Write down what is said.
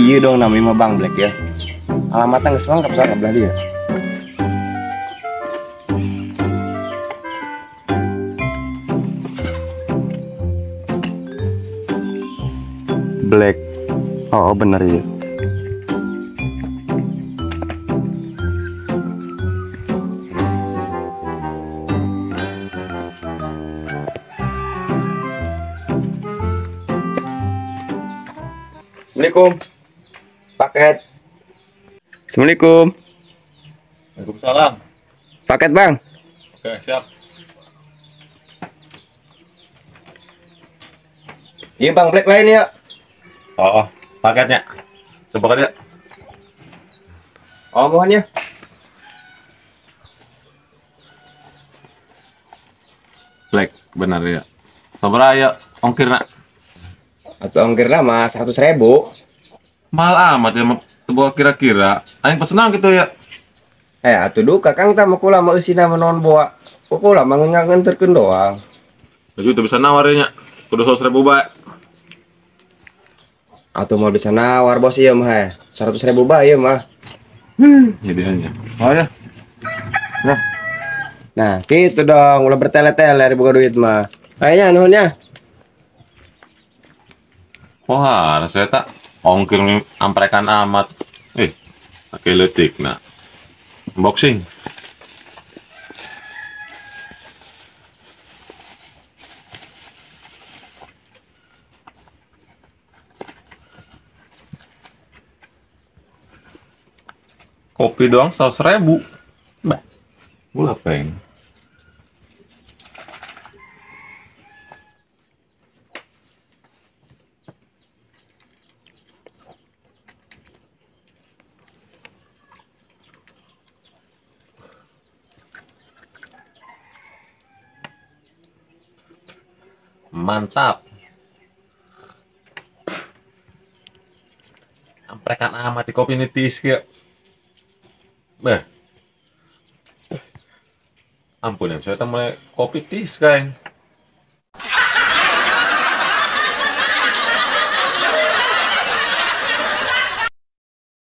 Iya dong namanya mah Bang Black ya. Alamatnya geus lengkap soalnya belah dia. Black. Oh, bener ya. Assalamualaikum. Paket. Assalamualaikum. Waalaikumsalam. Paket, Bang. Oke, siap. Iya, Bang Black lain ya. Oh, paketnya. Coba kan ya. Oh, mohon ya. Black, benar ya. Sabaraha ya ongkirna? Atau ongkirna mah 100.000. Mahal amat ya, bawa kira-kira. Aing pesenang gitu ya. Atuh duka Kang tah mah kula mah eusina mah naon bawa. Kula mah ngenterkeun doang. Lagi teu bisa nawar nya. Kudu 100.000 bae. Atuh mau bisa nawar bos ieu mah. 100.000 bae ieu mah. Jadi hanya. Oh ya. Nah. Nah, gitu dong, ulah bertele-tele ari boga duit mah. Kayaknya nuhunnya. Wah, saya tak ongkir amprekan amat. Sakeletik nah. Unboxing. Kopi doang 100.000. Bah. Gula peng. Mantap. Amprekan amat di kopi ini tis ya. Beh. Ampun ya, saya mulai kopi tis kayak.